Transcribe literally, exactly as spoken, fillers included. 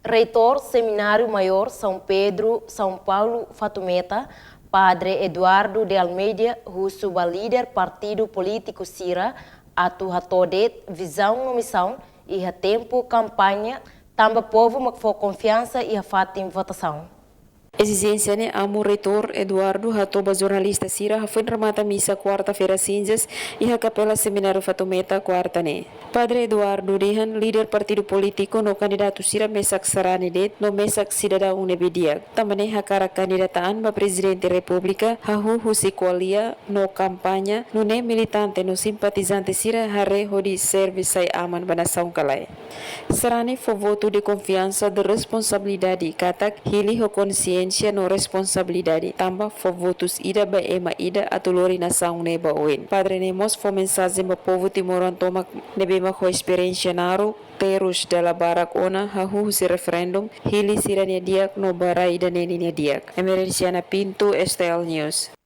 Reitór Semináriu Maiór São Pedro, São Paulo, Fatumeta, Padre Eduardo de Almeida, husu ba líder partidu polítiku sira atu hato'o de'it vizaun no misaun iha tempu kampaña, tanba povu mak fó konfiansa iha fatin votasaun. Ezijénsia ne'e Amu Reitór Eduardo hato'o ba jornalista sira hafoin remata misa kuarta-feira sinzas iha Kapela Semináriu Fatumeta, kuarta ne'e. Padre Eduardo dehan líder partidu polítiku no kandidatu sira mesak sarani de'it no mesak sidadaun ne'ebé di'ak. Tanba ne'e hakarak kandidata an ba Prezidente Repúblika, hahú husi ko'alia no kampaña, nune'e militante no simpatizante sira haree hodi serve sai aman ba nasaun ka lae. Sarani fó votu de konfiansa de responsabilidade, katak hili ho konsiénsia no responsabilidade, tanba fó votus ida ba ema ida atu lori nasaun ne'e ba oin. Padre ne'e mós fó mensajen ba povu timoroan tomak ne'ebé mak ho esperiénsia naruk terus dala barak ona hahú husi referendum, hili sira-nia di'ak no ba rai ida-ne'e ninia di'ak. Emerenciana Pinto, S T L News.